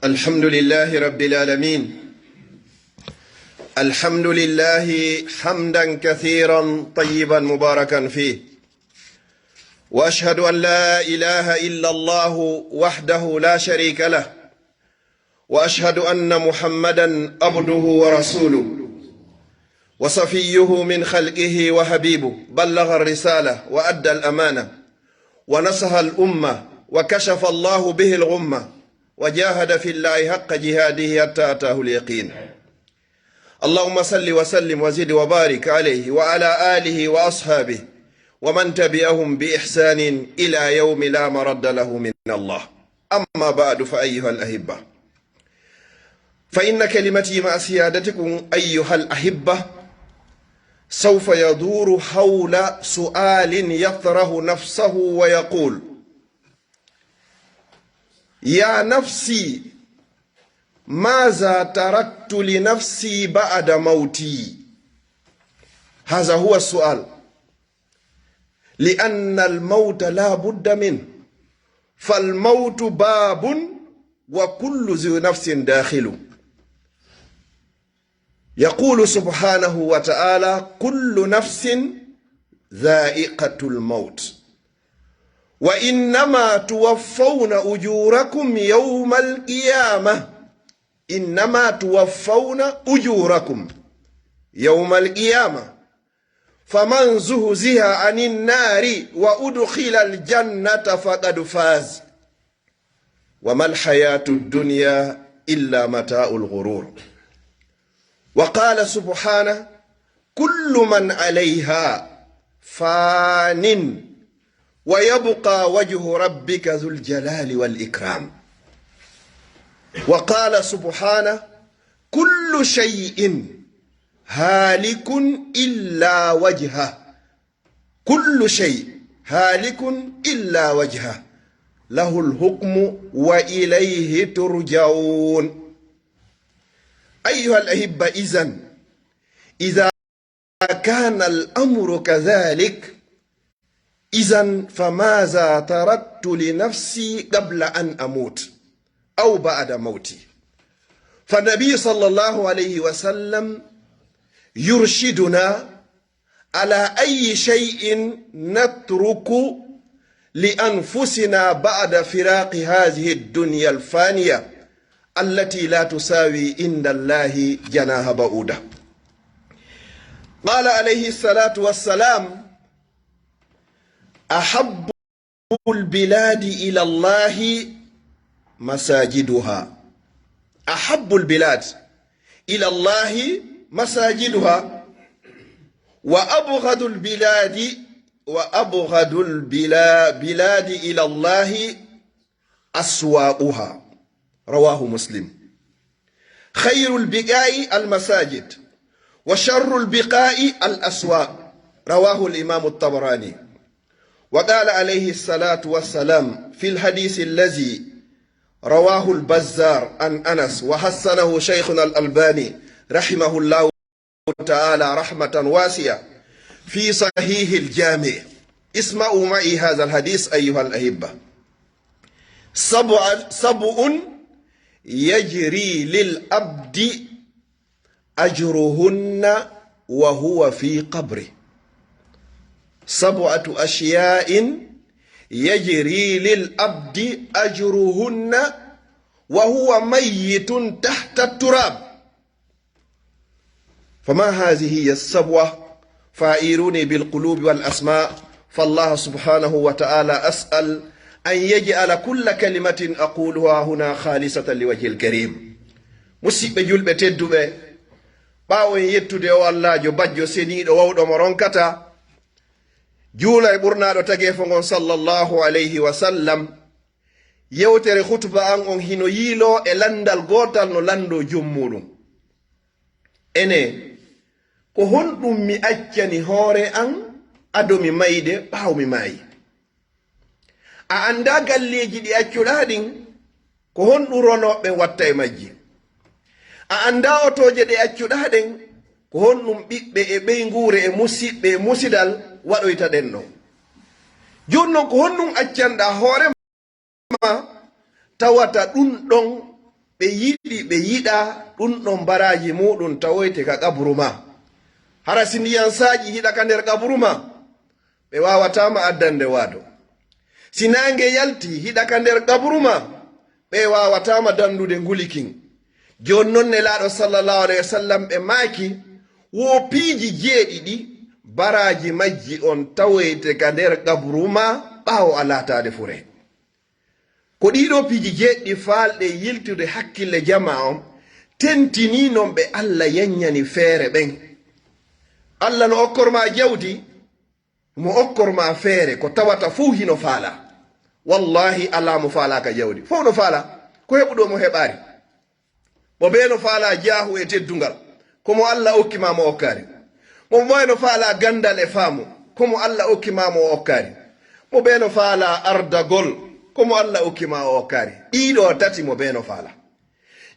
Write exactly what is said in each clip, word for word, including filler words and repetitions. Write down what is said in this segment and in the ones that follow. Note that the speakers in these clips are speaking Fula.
الحمد لله رب العالمين. الحمد لله حمدا كثيرا طيبا مباركا فيه. وأشهد أن لا إله إلا الله وحده لا شريك له. وأشهد أن محمدا عبده ورسوله. وصفيه من خلقه وحبيبه، بلغ الرسالة وأدى الأمانة ونصح الأمة وكشف الله به الغمة وجاهد في الله حق جهاده حتى أتاه اليقين. اللهم صل وسلم وزد وبارك عليه وعلى آله وأصحابه ومن تبعهم بإحسان إلى يوم لا مرد له من الله. أما بعد، فأيها الأحبة، فإن كلمتي مع سيادتكم أيها الأحبة سوف يدور حول سؤال يطرح نفسه ويقول: يا نفسي، ماذا تركت لنفسي بعد موتي؟ هذا هو السؤال، لأن الموت لا بد منه، فالموت باب وكل ذو نفس داخل. يقول سبحانه وتعالى: كل نفس ذائقة الموت وإنما توفون أجوركم يوم القيامة. إنما توفون أجوركم يوم القيامة. فمن زحزح عن النار وأدخل الجنة فقد فاز. وما الحياة الدنيا إلا متاع الغرور. وقال سبحانه: كل من عليها فان ويبقى وجه ربك ذو الجلال والإكرام. وقال سبحانه: كل شيء هالك إلا وجهه. كل شيء هالك إلا وجهه له الحكم وإليه ترجعون. أيها الأحبة، إذن إذا كان الأمر كذلك، إذن فماذا تركت لنفسي قبل أن أموت أو بعد موتي؟ فالنبي صلى الله عليه وسلم يرشدنا على أي شيء نترك لأنفسنا بعد فراق هذه الدنيا الفانية التي لا تساوي عند الله جناح بعوضة. قال عليه الصلاة والسلام: أحب البلاد إلى الله مساجدها. أحب البلاد إلى الله مساجدها، وأبغض البلاد، وأبغض البلا-، بلاد إلى الله أسواقها. رواه مسلم. خير البقاع المساجد، وشر البقاع الأسواق. رواه الإمام الطبراني. وقال عليه الصلاة والسلام في الحديث الذي رواه البزار عن أنس وحسنه شيخنا الألباني رحمه الله تعالى رحمة واسعة في صحيح الجامع. اسمعوا معي هذا الحديث أيها الأحبة. سبع، سبع يجري للعبد أجرهن وهو في قبره. سبعة أشياء يجري للعبد أجرهن وهو ميت تحت التراب. فما هذه هي السبعة؟ فأعيروني بالقلوب والأسماع، فالله سبحانه وتعالى أسأل أن يجعل كل كلمة أقولها هنا خالصة لوجهه الكريم. Musidɓe julɓe tedduɓe, ɓaawo en yettude o Allaajo bajjo seniiɗo wawɗo mo ronkata, juula e ɓurnaaɗo tageefo ngon sallallahu alayhi wa sallam, yewtere hutuba an on hino yiiloo e lanndal gootal no lanndoo jom muuɗum. Ene, ko honɗum mi accani hoore an ado mi mayde ɓaawo mi maayi? A anndaa galleeji ɗi accuɗaa ɗin, ko honɗum ronooɓe ɓen watta e majji? A anndaa otooje ɗe accuɗaa ɗen, ko honɗum ɓiɓɓe e ɓeynguure e musiɓɓe e musidal waɗoyta ɗen ɗon? Jooni non, ko honɗum accanɗaa hoore ma tawata ɗum ɗon Ɓe yiɗi, ɓe yiɗa, ɗun ɗon baraaji muuɗun tawoyte ka qabru maa. Hara si ndiyan saaƴi hiɗa ka nder qabru maa, ɓe waawataa ma addande waado. Si naange yalti hiɗa ka nder qabru maa, ɓe waawataa ma dandude nguli kin. Jooni non Nelaaɗo sallallahu alayhi wa sallam ɓe maaki, wo piiji jeeɗiɗi, baraaji majji on tawoyte ka nder qabru maa ɓaawo a laataade fure. Ko ɗii ɗoo piiji jeeɗiɗi faalɗe yiltude hakkille jamaa on, tentinii non ɓe Alla yanñani feere ɓen. Alla no okkor maa jawdi, mo okkor maa feere, ko tawata fow hino faalaa. Wallaahi, alaa mo faalaaka jawdi. Fow no faalaa. Ko heɓuɗo mo heɓaari. Mo bee no faalaa jaahu e teddungal. Ko mo Alla okki maa mo okkaari. Mo bee no faalaa ganndal e faamu. Ko mo Alla okki maa mo okkaari. Mo bee no faalaa ardagol. Ko mo Alla okki maa o okkaari. Ɗii ɗoo tati mo bee no faalaa.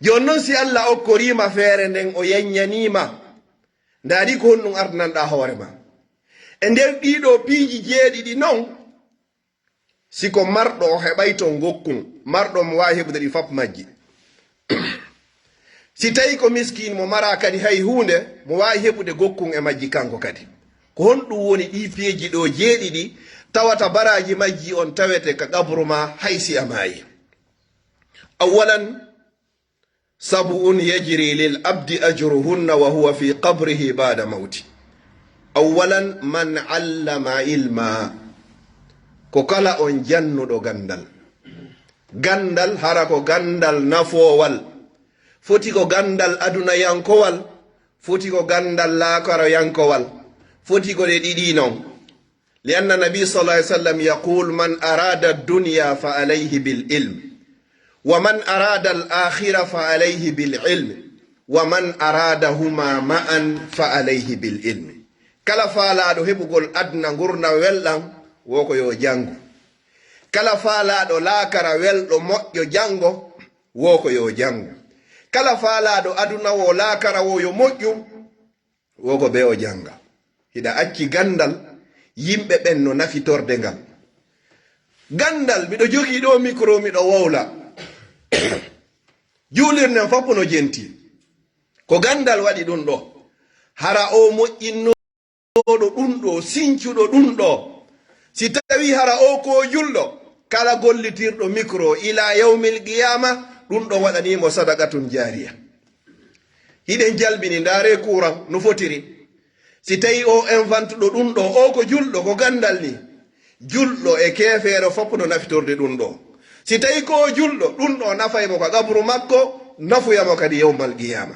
Jooni non si Alla okkorii ma feere nden o yanñanii ma. Ndaari ko honɗun ardinanɗaa hoore maa. E nder ɗii ɗoo piiji jeeɗiɗi non, si ko marɗo o heɓay ton gokkun, marɗo mo waawi heɓude ɗi fap majji. Si tawi ko miskin mo maraa kadi hay huunde, mo waawi heɓude gokkun e majji kanko kadi. Ko honɗun woni ɗii piiji ɗoo jeeɗiɗi tawata baraaji majji on tawete ka qabru maa hay si a maayi? Awwalan, سبع يجري للعبد أجرهن وهو في قبره بعد موته. أولا من علم علما. Ko kala on jannuɗo ganndal. Ganndal hara ko ganndal nafoowal. Foti ko ganndal adunayankowal, foti ko ganndal laakarayankowal, foti ko ɗe ɗiɗi non. لأن النبي صلى الله عليه وسلم يقول: من أراد الدنيا فعليه بالعلم، ومن أراد الآخرة فعليه بالعلم، ومن أرادهما معا فعليه بالعلم. Kala faalaaɗo heɓugol aduna ngurndan welɗan, wo ko yo janngu. Kala faalaaɗo laakara welɗo moƴƴo janngo, wo ko yo janngu. Kala faalaaɗo aduna wo laakara wo yo moƴƴu, wo ko bee o jannga. Hiɗa acci ganndal, yimɓe ɓen no nafitorde ngal. Ganndal, miɗo jogii ɗoo mikro, miɗo wowla. Juulirde nden fof no jenti. Ko ganndal waɗi ɗun ɗoo. Hara o moƴƴinnooɗo ɗun ɗoo, sincuɗo ɗun ɗoo. Si tawii hara o ko julɗo, kala gollitirɗo mikro ila yawmil qiyaama, ɗun ɗoo waɗanii mo sadaqatun jaariya. Hiɗen jalbini, ndaaree kuuran no fotiri. Si tawii o inventuɗo ɗun ɗoo, o ko julɗo, ko ganndal nii. Julɗo e keefeero fof no nafitorde ɗun ɗoo. Si tawii ko o julɗo, ɗun ɗoo nafay mo ka qabru makko, nafuya mo kadi yawmal qiyaama.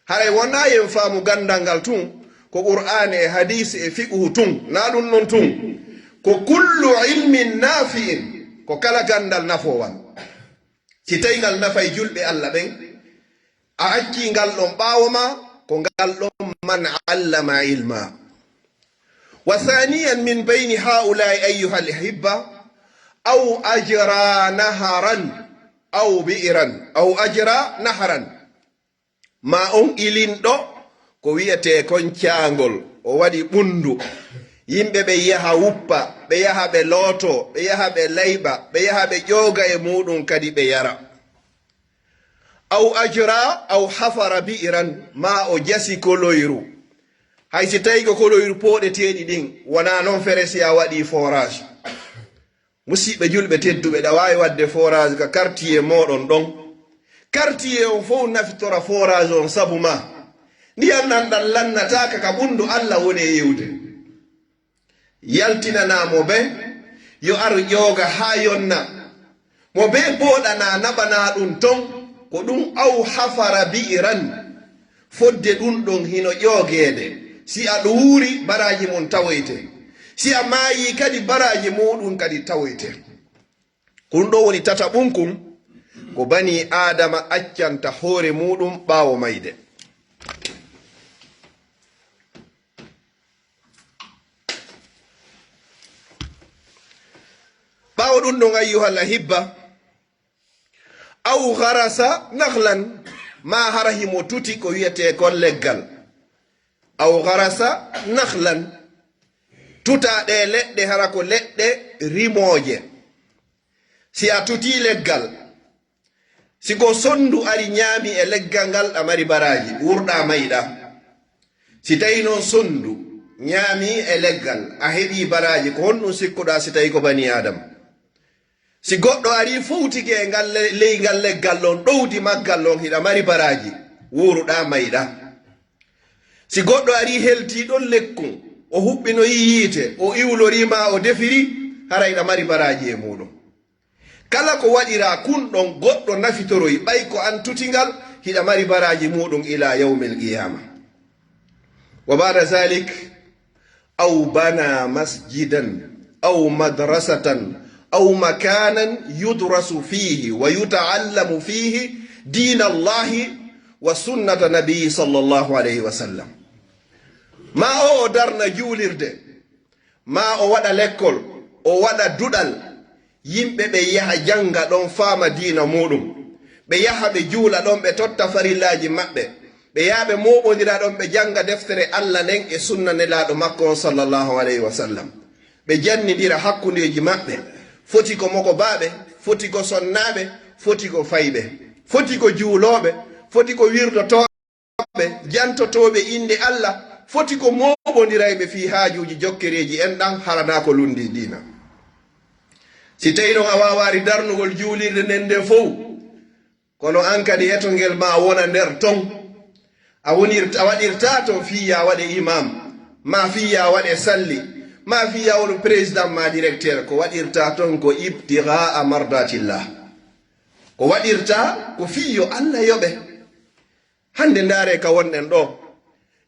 Haray wonaa yen faamu ganndal ngal tun, ko Qur'aani e hadiisi e fiqhu tun, naa ɗun non tun. Ko kullu ilmin naafi'in, ko kala ganndal nafoowal. Si tawii ngal nafay julɓe Alla ɓen, a accii ngal ɗon ɓaawo maa, ko ngal ɗon من علم علما. وثانيا من بين هؤلاء أيها الأحبة، أو أجرى نهرا أو بئرا، أو أجرى نهرا. Maa on ilinɗo ko wi'etee kon caangol, o waɗi ɓunndu. Yimɓe ɓe yaha wuppa, ɓe yaha ɓe looto, ɓe yaha ɓe layɓa, ɓe yaha ɓe ƴooga e muuɗum kadi ɓe yara. أو أجرى أو حفر بئرا, maa o jasi koloyru. Hay si tawii ko koloyru pooɗeteeɗi ɗin, wonaa non fere si a waɗii forage. Musiɓɓe julɓe tedduɓe, ɗa waawi waɗde forage ka quartier mooɗon ɗon. Quartier on fow nafitora forage on sabu maa. Ndiyan ɗan ɗan lannataaka ka ɓunndu Alla woni e yewde. Yaltinanaa mo bee, yo ar ƴooga haa yonna. Mo bee pooɗanaa naɓanaa ɗun ton, ko ɗun أو حفر بئرا. Fodde ɗun ɗon hino ƴoogeede. Si a ɗuuri, baraaji mun tawoyte. Si a maayii kadi, baraaji muuɗum kadi tawoyte. Kun ɗoo woni tataɓun kun, ko banii Aadama accanta hoore muuɗum ɓaawo mayde. Ɓaawo ɗun ɗon, ayyuhal ahibba, أو غرس نخلا, maa hara himo tuti ko wi'etee kon leggal. أو غرس نخلا, tutaa ɗee leɗɗe hara ko leɗɗe rimooje. Si a tutii leggal, Si ko sonndu ari ñaami e leggal ngal, a mari baraaji, wuurɗa mayɗa. Si tawi noon sonndu ñaami e leggal, a heɓi baraaji, ko honɗum sikkuɗa si tawi ko bani Aadama? Si goɗɗo ari fowtike e ngal le-, ley ngal leggal ɗon, ɗowdi maggal ɗon, hiɗa mari baraaji, wuuruɗa mayɗa. Si goɗɗo ari helti ɗon lekkun, o huɓɓinoyi yiite, o iwlori ma, o defiri, hara hiɗa mari baraaji e muuɗum. Kala ko waɗira kun ɗon goɗɗo nafitoroyi, ɓay ko an tuti ngal, hiɗa mari baraaji muuɗum ila yawmil qiyama. Wa ba'da zalik, aw bana masjidan, aw madrasatan, aw makanan yudrasu fihi wa yuta'allamu fihi dina Allahi wa sunnata nabiyi sallallahu alayhi wa sallam. Ma o, o darna juulirde, ma o waɗa lekkol, o waɗa duɗal, yimɓe ɓe yaha jannga ɗon faama diina muuɗum, ɓe yaha ɓe juula ɗon, ɓe totta farillaaji maɓɓe, ɓe yaha ɓe mooɓondira ɗon, ɓe jannga deftere Allah nden e sunna Nelaaɗo makko on sallallahu alayhi wa sallam, ɓe jannindira hakkundeeji maɓɓe, foti ko mokobaaɓe, foti ko sonnaaɓe, foti ko fayɓe, foti ko juulooɓe, foti ko wirdotooɓe, ɓe jantotooɓe innde Allah, foti ko mooɓondirayɓe fii haajuuji jokkereeji en ɗan, hara naa ko lunndii diina. Si tawii non a waawaali darnugol juulirde nden nden fow, kono an kadi eto ngel maa wona nder ton, a wonir-, a waɗirtaa ton fii yaa waɗe imam, maa fii yaa waɗe salli, maa fii yaa wonu président maa directeur, ko waɗirtaa ton ko ibtigaa mardatillah. Ko waɗirtaa ko fii yo Allah yoɓe. Hannde ndaaree ka wonɗen ɗoo.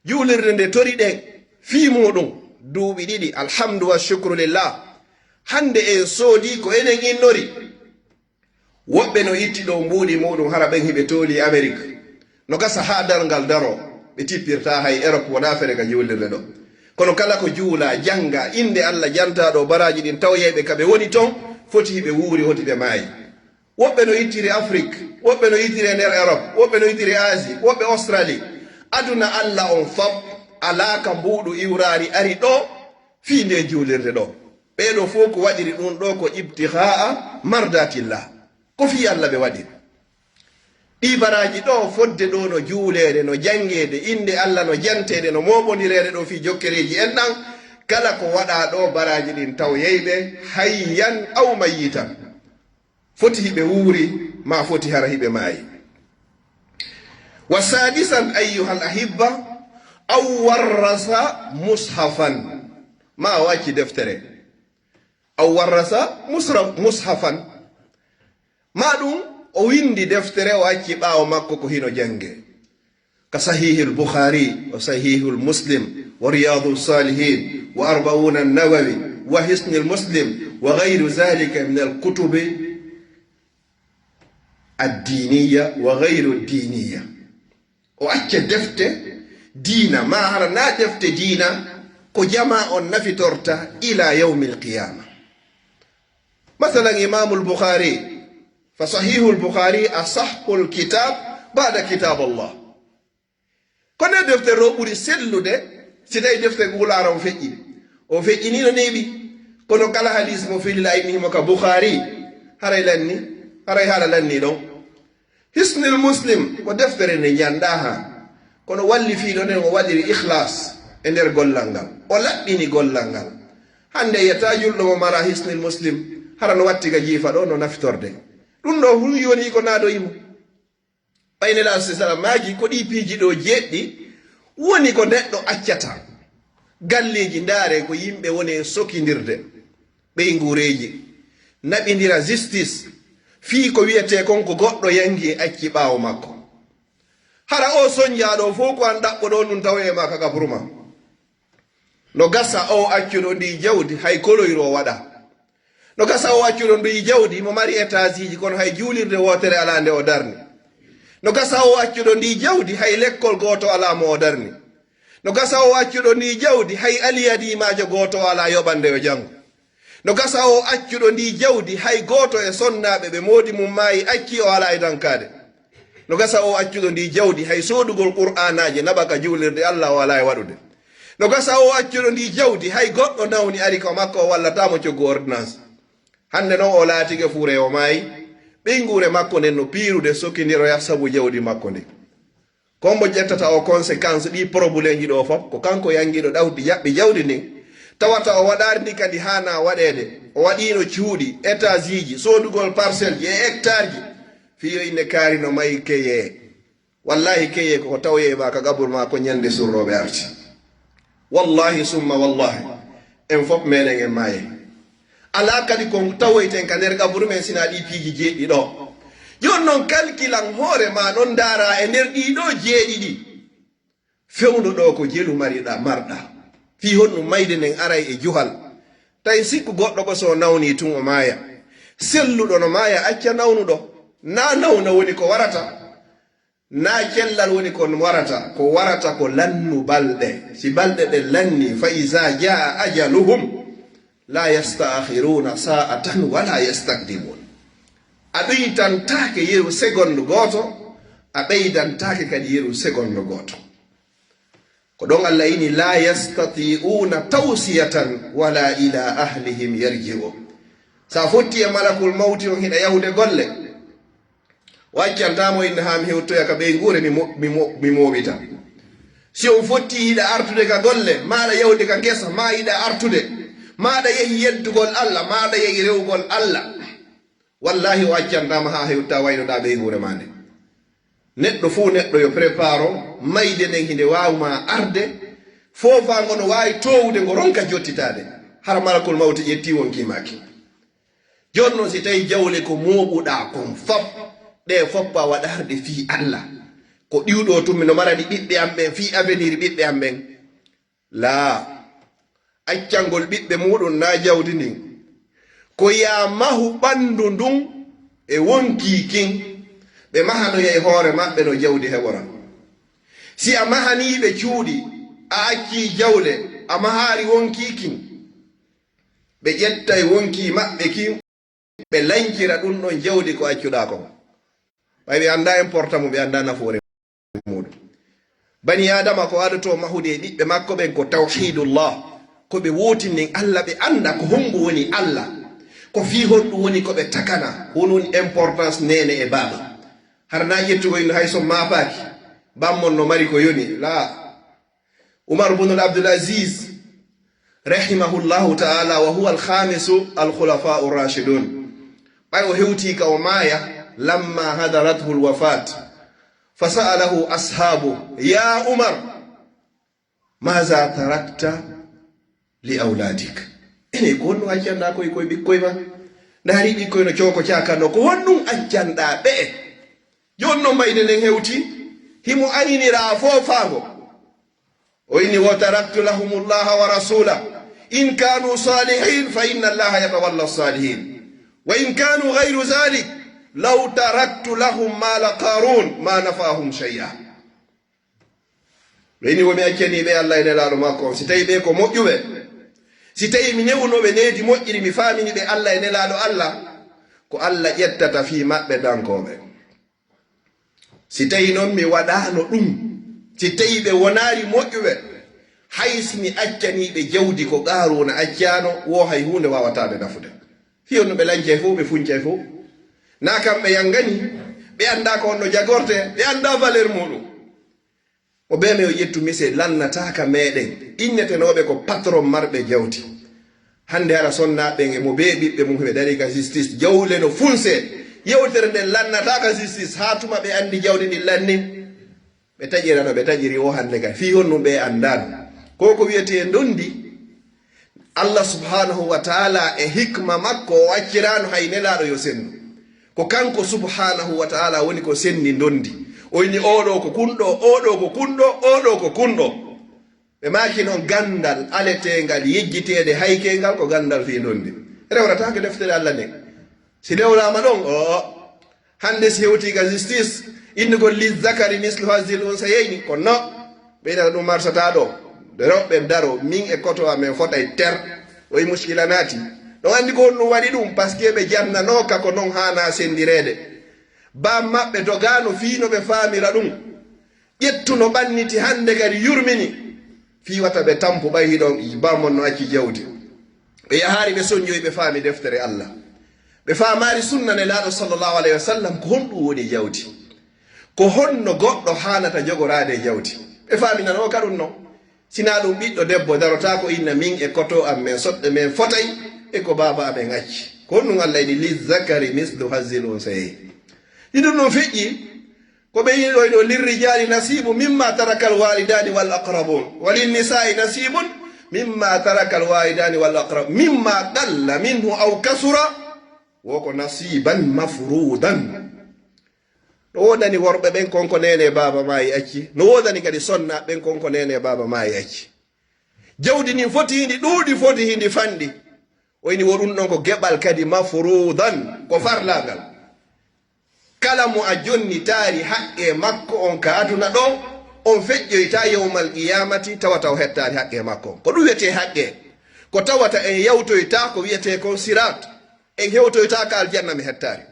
Juulirde nde toriɗen fii muuɗum duuɓi ɗiɗi, alhamdu wa shukru lillah. Hannde en soodii ko enen innori. Woɓɓe no itti ɗoo mbuuɗi muuɗum, hara ɓen hiɓe tooli Amerik. No gasa haa darngal daroo, ɓe tippirtaa hay Erop, wonaa fere ka juulirde ɗoo. Kono kala ko juulaa, janngaa, innde Allah jantaa ɗoo, baraaji ɗin tawoyay ɓe ka ɓe woni ton, foti hiɓe wuuri, hoti ɓe maayi. Woɓɓe no ittiri Afrik, woɓɓe no ittiri e nder Erop, woɓɓe no ittiri Asie, woɓɓe Australie. Aduna Allah on fop alaa ka mbuuɗu iwraari ari ɗoo fii ndee juulirde ɗoo. Ɓee ɗoo fow ko waɗiri ɗum ɗoo ko ibtigaa mardatillah. Ko fii Allah ɓe waɗiri. Ɗii baraaji ɗoo fodde ɗoo no juuleede, no janngeede, innde Allah no janteede, no mooɓondireede ɗoo fii jokkereeji en ɗan. Kala ko waɗaa ɗoo baraaji ɗin tawoyay ɓe hayyan aw mayyitan. Foti hiɓe wuuri, maa foti hara hiɓe maayi. Wa sadisan, ayyuhal ahibba, aw warrasa mushafan. Maa o acci deftere. Aw warrasa musra-, mushafan. Maa ɗum o winndi deftere, o acci ɓaawo makko ko hino jannge. Ka Sahihil Bukhari, wa Sahihul Muslim, wa Riyadus Salihin, wa Arba'una Nawawi, wa Hisnil Muslim, wa ghayru zalika min al kutubi ad-diniya wa ghayru diniya. O acca defte diina, ma hara na defte diina, ko jama on nafitorta ila yawmil qiyama. Masalan, Imamul Bukhari, fa Sahihul Bukhari asahhul kitab ba'da kitab Allah. Ko nde deftere ɗo ɓuri sellude, si tawi deftere ko Pulaar o feƴƴi. O feƴƴini no neeɓi. Kono kala hadis mo filila inni mo ka Bukhari, haray lanni, haray haala lanni ɗon. Hisnul Muslim ko deftere nde ñannda ha. Kono walli fiiɗo nden o waɗiri ikhlas e nder gollal ngal. O laɓɓini gollal ngal. Hannde yetta julɗo mo mara Hisnul Muslim, hara no watti ga jiifa ɗo no naftorde. Ɗum ɗo hun yoni ko naado imo. Ɓay Nelaaɗo, alayhi salaam, maaji ko ɗi piiji ɗo jeeɗɗi woni ko neɗɗo accata. Galleeji, ndaare ko yimɓe woni e sokindirde ɓeynguureeji, naɓindira justice fii ko wiyetee kon ko goɗɗo yangi e acci ɓaawo makko. Hara o sonjaa ɗo fow ko an ɗaɓɓo ɗo ɗum tawa e ma ka gabru ma. No gasa o accuɗo ndi jawdi hay koloyru o waɗa. No gasa o accuɗo ndi jawdi mo mari étageji kono hay juulirde wootere alaa nde o darni. No gasa o accuɗo ndi jawdi hay lekkol gooto alaa mo o darni. No gasa o accuɗo ndi jawdi hay aliyadimaajo gooto alaa yoɓande o janngo. No gasa o accuɗo ndi jawdi hay gooto e sonnaaɓe ɓe moodi mum maayi acci o alaa e dankaade. No gasa o accuɗo ndi jawdi hay soodugol qur'aanaaje naɓa ka juulirde Allah o alaa e waɗude. No gasa o accuɗo ndi jawdi hay goɗɗo nawni ari ka makko o wallata mo coggu ordonnance. Hannde non o laatike fuure o maayi, Ɓeynguure makko nden no piirude sokindiroya sabu jawdi makko ndin. Ko mbo ƴettata o conséquence ɗi problème ji ɗo fof? Ko kanko yangiɗo ɗawdi jaɓɓi jawdi ndin. Tawata o waɗaari ndi kadi haana waɗeede. O waɗiino cuuɗi, étage ji, soodugol parcelle ji e hectare ji. Fii yo inde kaari no mayi keye. Wallahi keye ko tawoye ma ka gabur ma ko ñande surrooɓe arti. Wallahi summa wallahi, en fof meɗen en maaye. Alaa kadi ko tawoyten ka nder gaburu men sina ɗi piiji jeeɗiɗi ɗo. Jooni noon kalkilan hoore ma ɗon ndaara e nder ɗii ɗo jeeɗiɗi. Fewndo ɗo ko jelu mariɗa, marɗa. Fii honno mayde nden aray e juhal. Tawi sikku goɗɗo ko so nawni tun o maaya. Selluɗo no maaya acca nawnuɗo. Na nawna woni ko warata. Na cellal woni ko warata, ko warata ko lannu balɗe. Si balɗe ɗen lanni, fa iza jaa ajaluhum, la yasta'khiruna sa'atan wa la yastaqdimun. A ɗuytantaake yeru segondu gooto, a ɓeydantaake kadi yeru segondu gooto. Ko ɗon Allah ini, la yastati'una tawsiyatan wala ila ahlihim yarji'un. Sa fotti e malakul mawti on hiɗa yahude golle, o accantaa mo inna haa mi hewtoya ka ɓeynguure mi mo-, mi mo-, mi mooɓita. Si on fotti hiɗa artude ka golle, maaɗa yahude ka ngesa, maa hiɗa artude, maaɗa yehi yeddugol Allah, maaɗa yehi rewugol Allah. Wallahi o accantaa ma haa hewta waynoɗa ɓeynguure ma nde. Neɗɗo fof neɗɗo yo préparo mayde nden hinde waawu ma arde, foofa ngo no waawi toowude ngo ronka jottitaade. Hara malakul mawti ƴetti wonki maaki. Jooni noon, si tawi jawle ko mooɓuɗaa kon fop, ɗe fop a waɗaade fii Allah. Ko ɗiwɗo tun, mino marani ɓiɓɓe am ɓen, fii avenir ɓiɓɓe am ɓen. Laa, accangol ɓiɓɓe muɗum naa jawdi ndin. Ko yaa mahu ɓanndu ndun e wonkii kin, ɓe mahanoya e hoore maɓɓe no jawdi heɓora. Si a mahanii ɓe cuuɗi, a accii jawle, a mahaari wonkii kin, ɓe ƴettay wonkii maɓɓe kin, ɓe lancira ɗun ɗon jawdi ko accuɗaa kon. Ɓay ɓe anndaa important mum, ɓe anndaa nafoore muɗum. Bani Aadama ko adoto mahude e ɓiɓɓe makko ɓen ko tawhiidullah, ko ɓe wootinin Allah, ɓe annda ko hombo woni Allah, ko fii honɗum woni ko ɓe takana, ko honɗum woni importance neene e baaba. Hara na ƴettugol ino hay so maapaaki, bammon no mari ko yoni, laa. Umar ibn Abdul Aziz, rahimahullahu ta'ala, wa huwa al-khamisu al-khulafa ar-rashidun. Ɓay o hewti ka o maaya, lamma hadarathu al-wafat, fa sa'alahu ashabu, "Ya Umar, maza tarakta li awladik?" Ene, ko honɗum accanɗa koye, koye ɓikkoy ma? Ndaari ɓikkoy no cooko caakanno, ko honɗum accanɗa ɓe? Jooni non mayde nden hewti, himo ayinira foofaango. O inni, "Wa taraktu lahumullaha wa rasulah. In kanu salihin, fa inna Allaha yatawalla salihin. Wa in kanu ghayru zalik, law taraktu lahum mala Qarun, ma nafa'ahum shay'a." Ɓe inni, "Wo mi accanii ɓe Allah e Nelaaɗo makko on. Si tawi ɓe ko moƴƴuɓe, si tawi mi newuno ɓe needi moƴƴiri, mi faamini ɓe Allah e Nelaaɗo Allah, ko Allah ƴettata fii maɓɓe dankooɓe." Si tawi non mi waɗaano ɗum, si tawi ɓe wonaali moƴƴuɓe, hay si mi accanii ɓe jawdi ko Qaaruuna accaano, wo hay huunde waawataa ɓe nafude. Fii on no ɓe lancay fof, ɓe funcay fof. Naa kamɓe yangani, ɓe anndaa ko honno jagortee, ɓe anndaa valeur muuɗum. O bee men o ƴettu mise lannataa ka meɗen, innetenooɓe ko patron marɓe jawdi. Hannde hara sonnaaɓe ɓen e mo bee ɓiɓɓe mum ɓe darii ka justice, jawle no funsee. Yewtere nden lannataa ka justice, haa tuma ɓe anndi jawdi ndin lanni. Ɓe taƴira no ɓe taƴiri o hannde ka. Fii honɗum ɓe anndaano? Ko ko wiyetee ndondi. Allah subhanahu wa ta'ala e hikma makko o acciraano hay Nelaaɗo yo sendu. Ko kanko subhanahu wa ta'ala woni ko senndi ndondi. O inni, "Oo ɗoo ko kunɗo, oo ɗoo ko kunɗo, oo ɗoo ko kunɗo." Ɓe maaki non ganndal aleteengal yejjiteede haykeengal ko ganndal fii ndondi. Rewrataake deftere Allah nden. Si rewraama ɗon, o hannde si hewtii ka justice, innugol "Lizzakari mislu hazzil unsayayni", kono ɓe inata ɗum marsataa ɗoo. Rewɓe daro, min e koto amen fotay ter. O yi muskila naati. Ɗon anndi ko honɗum waɗi ɗum? Parce que ɓe jannanooka ko non haanaa senndireede. Baa maɓɓe dogaano fii no ɓe faamira ɗum. Ƴettu no ɓanniti hannde kadi yurmini. Fii wata ɓe tampu ɓay hiɗon baa mon no acci jawdi. Ɓe yahaari ɓe sonjoyi ɓe faami deftere Allah. Ɓe faamaali sunna Nelaaɗo sallallahu alayhi wa sallam, ko honɗum woni jawdi? Ko honno goɗɗo haanata jogoraade e jawdi? Ɓe faaminanoo ka ɗum non. Sinaa ɗum ɓiɗɗo debbo darotaako inna min e koto am men soɗɗe men fotay e ko baaba amen acci. Ko honɗum Allah inni, "Lizzakari mislu hazzil unsayayni." Iɗum ɗum feƴƴi, ko ɓe yiɗoyno, "Lirrijali nasibu mimma tarakal walidani wal aqrabun, wa linnisai nasibun mimma tarakal walidani wal aqrab, mimma qalla minhu aw kasura, wo ko nasiban mafrudan." No woodani worɓe ɓen kon ko neene baaba maayi acci, no woodani kadi sonna ɓen kon ko neene baaba maayi acci. Jawdi ndin foti hindi ɗuuɗi, foti hindi fanɗi. O inni wo ɗum ɗon ko geɓal kadi mafrudan, ko farlangal. Kala mo a jonnitaali haqqe makko on ka aduna ɗo, on feƴƴoyta yawmal qiyamati tawata o hettaali haqqe makko on. Ko ɗum wiyetee haqqe. Ko tawata en yawtoyta ko wiyetee kon sirat. En hewtoyta ka aljanna mi hettaali.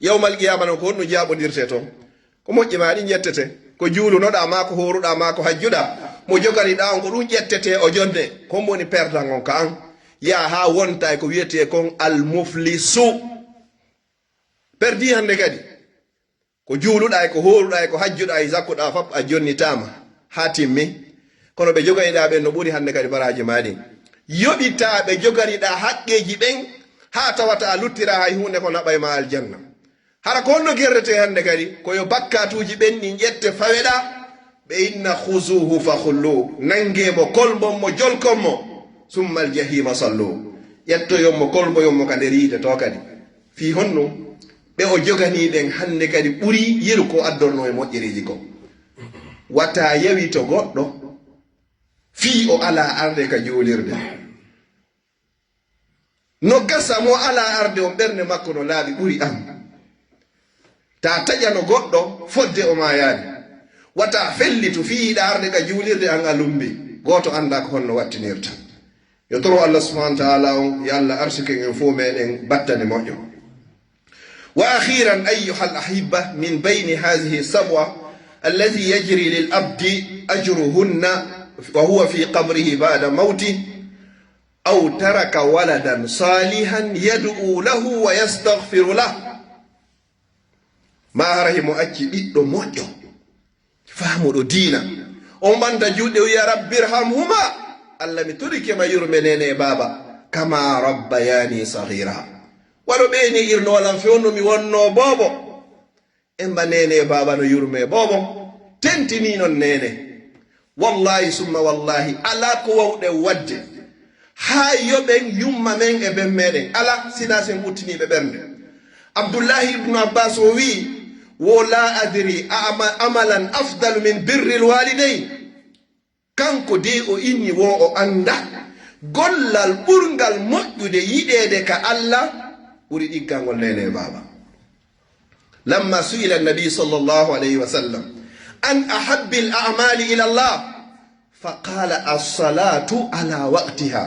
Yawmal qiyama non ko honɗum jaaɓondirtee ton? Ko moƴƴi maa ɗin ƴettete. Ko juulunoɗaa maa ko hooruɗaa maa ko hajjuɗaa, mo joganiɗaa on ko ɗum ƴettete o jonne. Ko honmo woni perdan on ka an? Yaa haa wonta e ko wiyetee kon al muflisu. Perdi hannde kadi. Ko juuluɗaa e ko hooruɗaa e ko hajjuɗaa e zakkuɗaa fap a jonnitaama haa timmi. Kono ɓe joganiɗaa ɓen no ɓuri hannde kadi baraaji maa ɗin. Yoɓitaa ɓe joganiɗaa haqqeeji ɓen haa tawata a luttiraa hay huunde ko naɓay maa aljanna. Hara ko honno gerretee hannde kadi? Ko yo bakkatuuji ɓen ɗin ƴette faweɗaa, ɓe inna, "Khuzuhu fa khullu." Nangee mo, kolmbon mo, jolkon mo. "Summa al jahima sallu." Ƴettoyon mo, kolmboyon mo ka nder yiite to kadi. Fii honno? Ɓe o joganii ɓen hannde kadi ɓuri yeru ko addornoo e moƴƴereeji kon. Wata yawito goɗɗo fii o alaa arde ka juulirde. No gasa mo alaa arde on ɓernde makko no laaɓi ɓuri an. Ta taƴano goɗɗo fodde o maayaani. Wata fellitu fii hiɗa arde ka juulirde an a lumbi. Gooto anndaa ko honno wattinirta. Yo toro Allah subhanahu wa ta'ala on, yo Allah arsuken en fof meɗen battane moƴƴo. وأخيرا أيها الأحبة، من بين هذه السبع الذي يجري للعبد أجرهن وهو في قبره بعد موته، أو ترك ولدا صالحا يدعو له ويستغفر له. Ma hara himo acci ɓiɗɗo moƴƴo, faamuɗo diina. On ɓanta juuɗe, wiya, "Rabbi irhamhuma." Allah, mi torike ma yurme neene e baaba. "Kama rabbayani saghira." Waɗo ɓe ni irno walan fewndo mi wonno boobo. Emba neene e baaba no yurme boobo. Tentini non neene. Wallahi summa wallahi, alaa ko wawɗen waɗde haa yoɓen yumma men e ben meɗen. Alaa, sinaa sen ɓuttiniiɓe ɓernde. Abdullahi ibnu Abbas o wi'i, wo, "La adri a ama-, amalan afdalu min birril walidayn." Kanko de o inni wo o annda gollal ɓurngal moƴƴude yiɗeede ka Allah ɓuri ɗiggangol neene e baaba. لما سئل النبي صلى الله عليه وسلم عن أحب الأعمال إلى الله فقال: الصلاة على وقتها.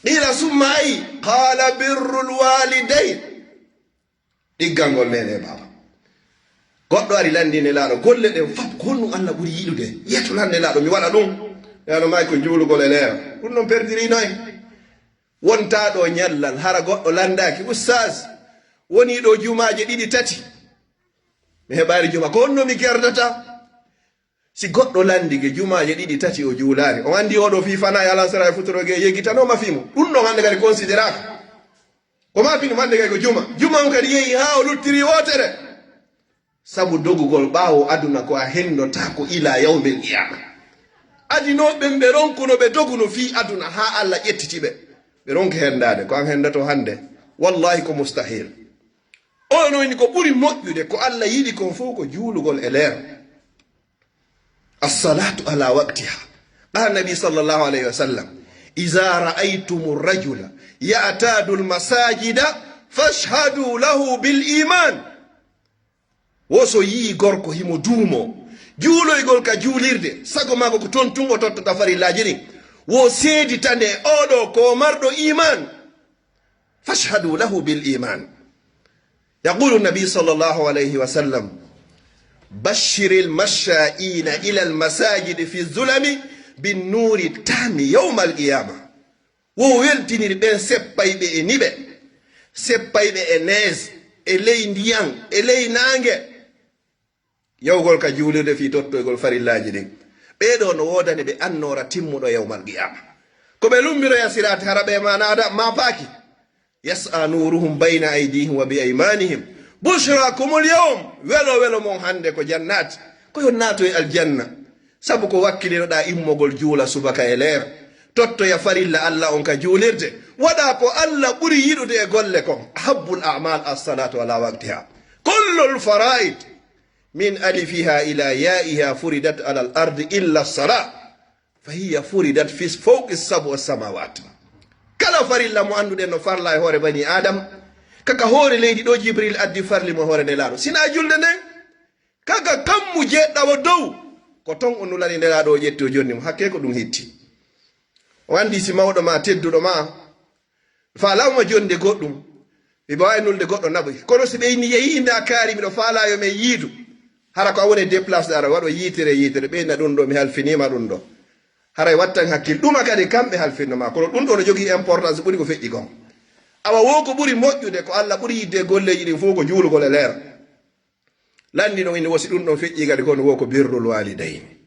قيل: ثم أي؟ قال: بر الوالدين. Ɗiggangol neene e baaba. Goɗɗo ari lanndii Nelaaɗo golle ɗen fap, ko honɗum Allah ɓuri yiɗude? Yetto lan Nelaaɗo, mi waɗa ɗum. Nelaaɗo maaki ko juulugol e leera. Ɗum ɗon perdirii no en. Wontaa ɗo ñallal, hara goɗɗo lanndaaki, "Ustaas, wonii ɗo jumaaje ɗiɗi tati, mi heɓaali juma, ko honno mi gerdata?" Si goɗɗo lanndike jumaaje ɗiɗi tati o juulaali, on anndi oɗo fii fanaa e alansara e futuro ge yeggitanooma fii mum. Ɗum ɗon hannde kadi considéraaka. Ko maa fii ɗum hannde kadi ko juma. Juma on kadi yehi haa o luttiri wootere. Sabu dogugol ɓaawo aduna ko a henndotaako ilaa yawmil qiyaama. Adinooɓe ɓen ɓe ronkuno ɓe doguno fii aduna haa Allah ƴettiti ɓe. Ɓe ronki henndaade, ko an henndoto hannde? Wallahi ko mustahil. Oɗo no inni ko ɓuri moƴƴude ko Allah yiɗi kon fof ko juulugol e leer. As-salatu ala waqtiha. Qala Nabi sallallahu alayhi wa sallam: "Iza ra'aytumu rajula ya'tadu al-masajida fashhadu lahu bil iman." Wo so yii gorko himo duumo juuloygol ka juulirde, sago maako ko ton tun o tottata farillaaji ɗin, wo seeditane oɗo ko marɗo iman. Fashhadu lahu bil iman. Yaqulu Nabi sallallahu alayhi wa sallam: "Bashshiril mashsha'ina ilal masajidi fi zulami bin nuri tami yawmal qiyama." Wo weltinir ɓen seppayɓe e niɓe, seppayɓe e nees, e ley ndiyan, e ley naange. Yawgol ka juulirde fii tottoygol farillaaji ɗin. Ɓee ɗoo no woodani ɓe annoora timmuɗo yawmal qiyaama. Ko ɓe lumbiroya siraati hara ɓe ma naada, ma paaki. Yas'a nuruhum bayna aydihim wa bi aymanihim. Bushrakumul yawm. Welo welo mon hannde ko jannaati. Ko yo naato e aljanna. Sabu ko wakkilinoɗaa immogol juula subaka e leer. Tottoya farilla Alla on ka juulirde. Waɗa ko Alla ɓuri yiɗude e golle kon. Ahabbul a'mal as-salatu ala waqtiha. Kullul fara'id min alifiha ila ya'iha furidat ala al-ardi illa as-salah. Fa hiya furidat fi fawqi sab'i samawat. Kala farilla mo annduɗen no farla e hoore bani Adam, kaka hoore leydi ɗo Jibril addi farli mo hoore Nelaaɗo. Sina julde nden, kaka kammu jeeɗɗawo dow, ko ton o nulani Nelaaɗo, o ƴetti o jonni mo. Hakkee ko ɗum hitti. O anndi si mawɗo ma, tedduɗo ma, faalawma jonde goɗɗum, mi ɓe waawi nulde goɗɗo naɓoy. Kono si ɓe inni yehi nda kaari, miɗo faalaa yo men yiidu. Hara ko a woni déplace ɗo, ara waɗo yiitere, yiitere, ɓeyna ɗum ɗo, mi halfiniima ɗum ɗo. Haray wattan hakkil, ɗuma kadi kamɓe halfinno ma. Kono ɗum ɗo no jogii importance ɓuri ko feƴƴi kon. Awa wo ko ɓuri moƴƴude, ko Alla ɓuri yidde e golleeji ɗin fof ko juulugol e leer. Lanndi ɗon ina wosi ɗum ɗon feƴƴi kadi, kono wo ko birrul waalidayni.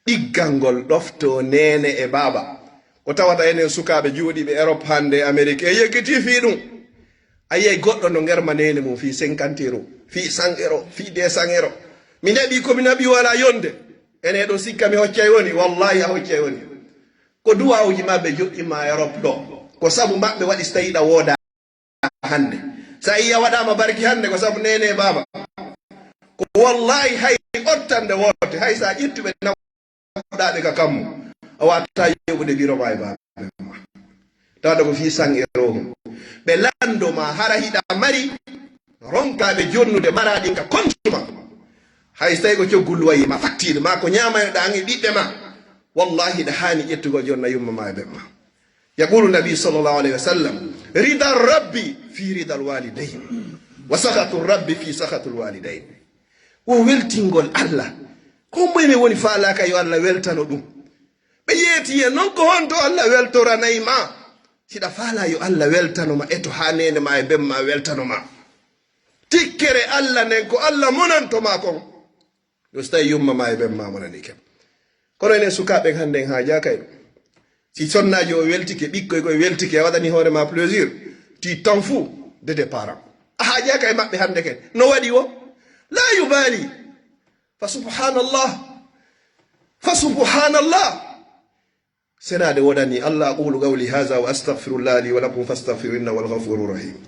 Ɗiggangol ɗofto neene e baaba. Ko tawata enen sukaaɓe jooɗiiɓe Europe hannde, Amérique, e yeggitii fii ɗum. A yiyay goɗɗo no ngerma neene mum fii cinquante euros, fii cent euros, fii deux cents euros. Mi naɓi ko mi naɓi wala yonde. Ene ɗo sikka mi hoccay woni, wallahi a hoccay woni. Ko duwawuji maɓɓe joɗɗima Europe ɗo. Ko sabu maɓɓe waɗi so tawi ɗa wooda hannde. Sa yi a waɗama barki hannde ko sabu neene e baaba. Ko wallahi hay ottande woote, hay sa ƴettuɓe nawɗaɓe ka kammu, a wata yoɓude biro ma e baaba ma. Tawata ko fii san e rohum. Ɓe lando ma hara hiɗa mari ronkaɓe jonnude maraɗin ka kontu ma. Hay so tawi ko coggu luwaye ma, facture ma, ko ñamaynoɗa an e ɓiɓɓe ma. Wallahi hiɗa haani ƴettugol jonna yumma ma e bemma. Yaqulu nabi sallallahu alayhi wa sallam, rida rabbi fi rida alwalidayn, wa sakhatu rabbi fi sakhatu alwalidayn. Wo weltingol Allah. Ko moye men woni faalaka yo Allah weltano ɗum? Ɓe yeeti e non ko honto Allah weltoranay ma? Siɗa faala yo Allah weltano ma, eto ha nene ma e bemma weltano ma. Tikkere Allah nden ko Allah monanto ma kon. Yo so tawi yumma ma e bemma monani ken. Kono enen sukaaɓe hannde en haajaaka e ɗum. Si sonnaajo o weltike, ɓikkoy koye weltike, a waɗani hoore ma plaisir, tu t'en fous de tes parents. A haajaaka e maɓɓe hannde ken. No waɗi wo? La yubali. Fa subhanallah. Fa subhanallah. Senaade wonani Allah. أقول قولي هذا وأستغفر الله لي ولكم فاستغفروه إنه هو الغفور الرحيم.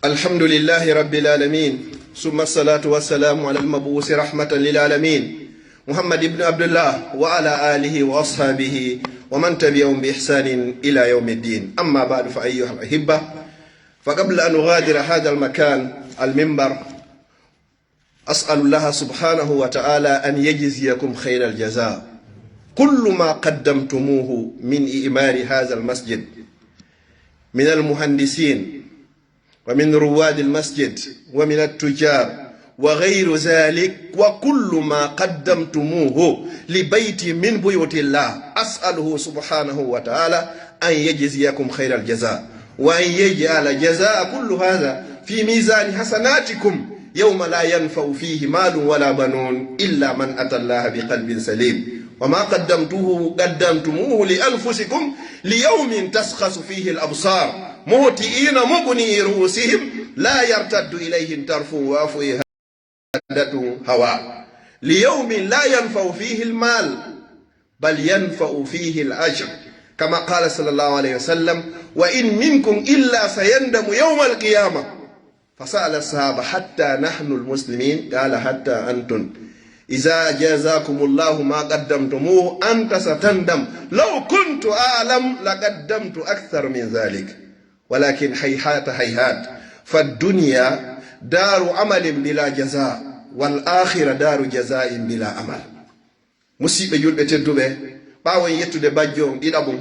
الحمد لله رب العالمين، ثم الصلاة والسلام على المبعوث رحمة للعالمين، محمد بن عبد الله، وعلى آله وأصحابه ومن تبعهم بإحسان إلى يوم الدين. أما بعد، فأيها الأحبة، فقبل أن أغادر هذا المكان، المنبر، أسأل الله سبحانه وتعالى أن يجزيكم خير الجزاء، كل ما قدمتموه من إعمار هذا المسجد من المهندسين ومن رواد المسجد ومن التجار وغير ذلك، وكل ما قدمتموه لبيت من بيوت الله، أسأله سبحانه وتعالى أن يجزيكم خير الجزاء، وأن يجعل جزاء كل هذا في ميزان حسناتكم يوم لا ينفع فيه مال ولا بنون إلا من أتى الله بقلب سليم. وما قدمته قدمتموه لأنفسكم ليوم تشخص فيه الأبصار مهطعين مقنعي رؤوسهم لا يرتد إليهم طرفهم وأفئدتهم هواء، ليوم لا ينفع فيه المال بل ينفع فيه الأجر، كما قال صلى الله عليه وسلم: وإن منكم إلا سيندم يوم القيامة. فسأل الصحابة: حتى نحن المسلمين؟ قال: حتى أنتم، إذا جازاكم الله ما قدمتموه أنت ستندم، لو كنت أعلم لقدمت أكثر من ذلك، ولكن هيهات هيهات، فالدنيا دار عمل بلا جزاء، والآخرة دار جزاء بلا عمل. Musiɓɓe julɓe tedduɓe, ɓaawo en yettude bajjo on ɗiɗaɓun,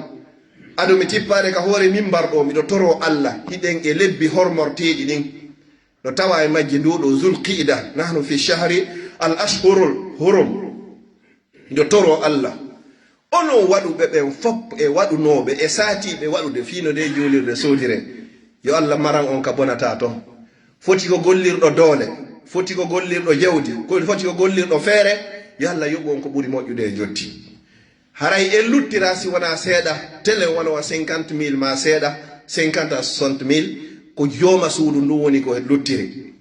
ado mi tippaade ka hoore mimbar ɗo, miɗo toroo Allah, hiɗen e lebbi hormorteeɗi ɗin. No tawa e majji ndu ɗo Zul Qi'da, nahnu fi shahri al ashhurul hurum. Miɗo toroo Allah, onon waɗuɓe ɓen fof e waɗunooɓe e saatiiɓe waɗude fii no nde juulirde soodire, yo Allah maran on ka bonata ton. Foti ko gollirɗo doole, foti ko gollirɗo jawdi, ko foti ko gollirɗo feere, yo Allah yoɓu on ko ɓuri moƴƴude e njotti. Haray en luttira si wonaa seeɗa, telen wano wa cinquante mille maa seeɗa, cinquante à soixante mille, ko jooma suudu ndun woni ko luttiri.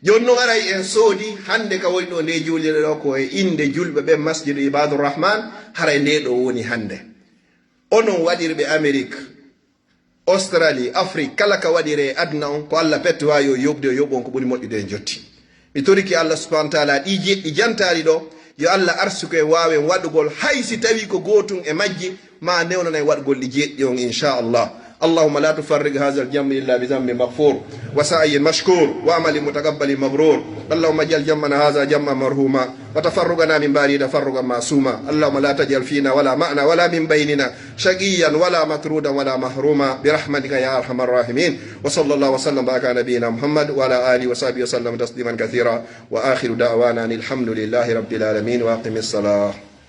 Jooni non haray en soodi hannde ka woni ɗo nde juulirɗe ɗo ko e innde julɓe ɓen Masjidu Ibadur Rahman, haray nde ɗo woni hannde. Onon waɗirɓe Amerik, Australie, Afrique, kala ka waɗire e aduna on, ko Allah pettowa yo yoɓde, o yoɓu on ko ɓuri moƴƴude e njotti. Mi torike Allah subhanahu wa taala ɗi jeɗɗi jantaali ɗo, yo Allah arsuku en waawen waɗugol hay si tawi ko gootun e majji, ma newnanay waɗugol ɗi jeɗɗi on, inchallah. اللهم لا تفرق هذا الجمع إلا بذنب مغفور وسعي مشكور وعمل متقبل مبرور. اللهم اجعل جمعنا هذا جمعا مرحوما وتفرقنا من بعده تفرقا معصوما. اللهم لا تجعل فينا ولا معنا ولا من بيننا شقيا ولا مطرودا ولا محروما برحمتك يا أرحم الراحمين. وصلى الله وسلم وبارك على نبينا محمد وعلى آله وصحبه وسلم تسليما كثيرا. وآخر دعوانا أن الحمد لله رب العالمين. وأقم الصلاة.